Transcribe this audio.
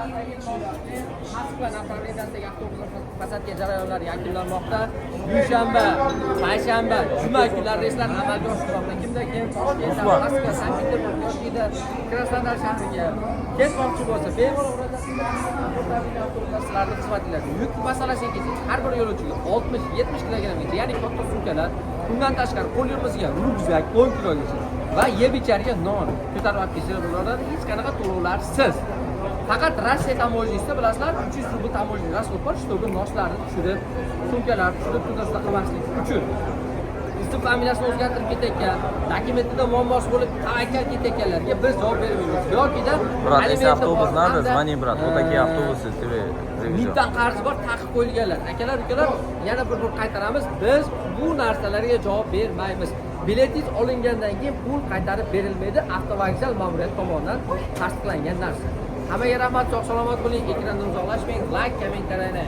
Moskva направления sidagi avtobuslar посадка jarayonlari yakunlanmoqda. Dushanba, payshanba, juma kunlari reyslar amalga oshirilmoqda. Kimda kim Toshkentdan Moskva, Sankt-Peterburg yoki Krasnodar shahriga ketmoqchi bo'lsa, bemalol murojaat, avtobuslar sizlarni xizmatinglarda. Yuk masalasiga kelsak, har bir yo'lovchiga 60-70 kilogrammgacha, ya'ni katta sumkalar, undan tashqari qo'l yurmasiga ryukzak 10 kilogacha va yeb icharga non ko'tarib olib kelsalar bo'ladi, hech qanaqa to'lovlarsiz. Faqat Rossiya таможня sida, bilasizlar, 300 rubl таможня расход bor, чтобы noslarni tushirib, sumkalarni tushirib, туда qilmaslik uchun. Ism familiyasini o'zgartirib ketayotgan, dokumentida muammosi bo'lib tavakkal ketayotganlarga biz javob bermaymiz. Yokida Брат, если alimenti автобус bor надо, hamda, звони, брат. Вот такие автобусы тебе привезем. MIBdan qarzi bor, taqiq qo'yilganlar. Akalar, ukalar, yana bir bor qaytaramiz. Biz bu narsalarga javob bermaymiz. Biletingiz olingandan keyin pul qaytarib berilmaydi. Avtovokzal ma'muriyati tomonidan tasdiqlangan narsa. Hammaga rahmat, sog' salomat bo'ling, ekrandan uzoqlashmang, layk, kommentariyani.